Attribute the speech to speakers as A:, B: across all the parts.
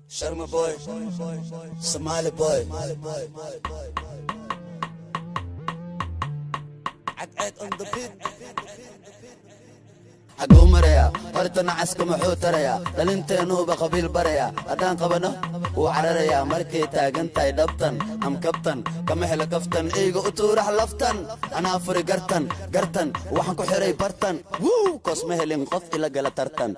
A: Sharma boy, Somali boy. Cadceed on the beat. Xaguu marayaa horta nacaska? Muxuu tarayaa dhalinteennuuba qabiil barayaa? Haddaan qabano wuu cararayaa. Markay taagan tahay dhabtan am kabtan kama helo kaftan. Eyga u tuurax laftan, anaa furi gartan gartan, waxaan ku xiray bartan wuu koos ma helin qof ila gala tartan.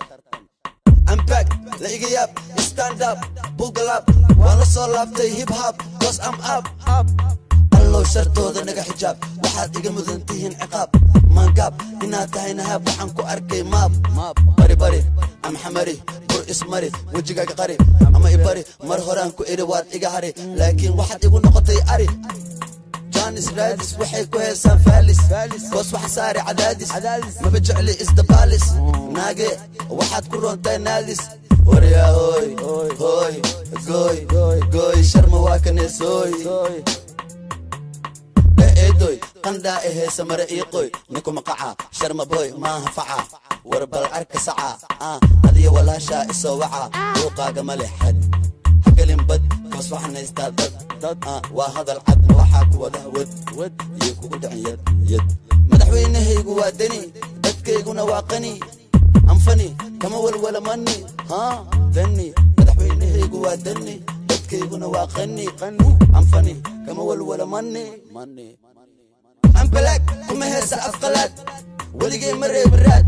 A: I'm back, la iga yaab, stand up, buckle up, waan la soo laabtay hip hop, 'cause I'm up, up. Allow shartooda naga xijaab, waxaad iga mudan tihiin ciqaab. Maangaab inaad tahay nahaab, waxaan ku arkay maab. Bari bari am xamari bur ismari, wejigaaga qari ama ibari. Mar horaan ku idhi waad iga hari, laakiin waxaad igu noqotay ari. Janis raadis waxay ku heesaan faalis, koos waxa saari cadaadis. Maba jecli isdabaalis, naage waxaad ku roontaa naadis. Waryaa hooy hooy gooy gooy, Sharma waa kaneesooy. Eedoy qandhaa eheysa mare ii qoy, ninku maqaca Sharma boy maaha faca. War bal arka saca, adiyo walaashaa isoo waca. Buuqaaga ma leh xad, hagelin bad, koos waxaan haystaa dad dad. Waa hadal cad, ma waxaa ku wada wad wad iyo kugu dhicin yad yad. Madaxweynahaygu waa Deni, dadkayguna waa qani. Anfani kama walwala mani haa dani. Madaxweynahaygu waa Deni, dadkayguna waa qani. Anfani kama walwala mani mani. Ambalaag kuma heesa afqalaad, weligay ma reebiraad.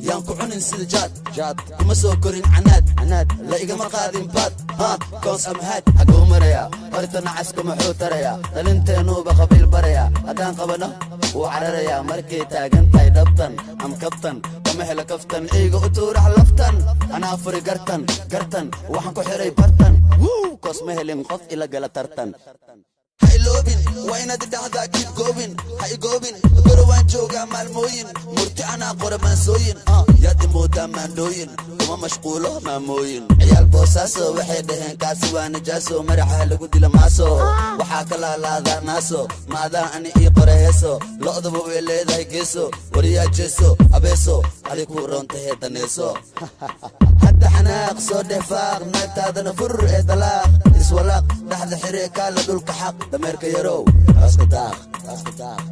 A: Yaan ku cunin sida jaad jaad, kuma soo korin canaad canaad, la igama qaadin baad ha koos amhaad. Xaguu marayaa horta nacaska? Muxuu tarayaa dhalinteennuuba qabiil barayaa? Haddaan qabano wuu cararayaa. Markay taagan tahay dhabtan am kabtan kama helo kaftan. Eyga u tuurax laftan, anaa furi gartan gartan, waxaan ku xiray bartan wuu koos ma helin qof ila gala tartan. Ha iloobin, waa inaad idhahdaa keep going. Ha igoobin, gorowaan joogaa maalmooyin. Murti anaa qora maansooyin, yaad imoodaa maandhooyin, kuma mashquulo maamooyin. Ciyaal Boosaaso waxay dhaheen kaasi waa najaaso, maraxa lagu dila maaso, waxaa ka laalaadaa naaso. Maadaa ani ii qora heeso, lo'daba way leedahay geeso. Wariyaa jeeso abeeso, adi kuu roontahee daneeso. Hadda xanaaq soo dheh faaq, naagtaadana fur ee dalaaq. Iswalaaq dhexda xire, kaala dhulka xaq. Dameerka yarow cooska daaq cooska daaq.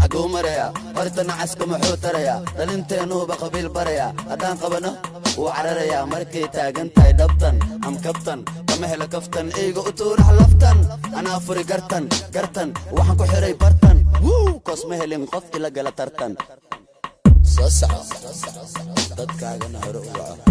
A: Xaguu marayaa horta nacaska? Muxuu tarayaa dhalinteennuuba qabiil barayaa? Haddaan qabano wuu cararayaa. Markay taagan tahay dhabtan am kabtan kama helo kaftan. Eyga u tuurax laftan, anaa furi gartan gartan, waxaan ku xiray bartan wuu koos ma helin qof ila gala tartan. Soo soco, dadkaagana hore u waco.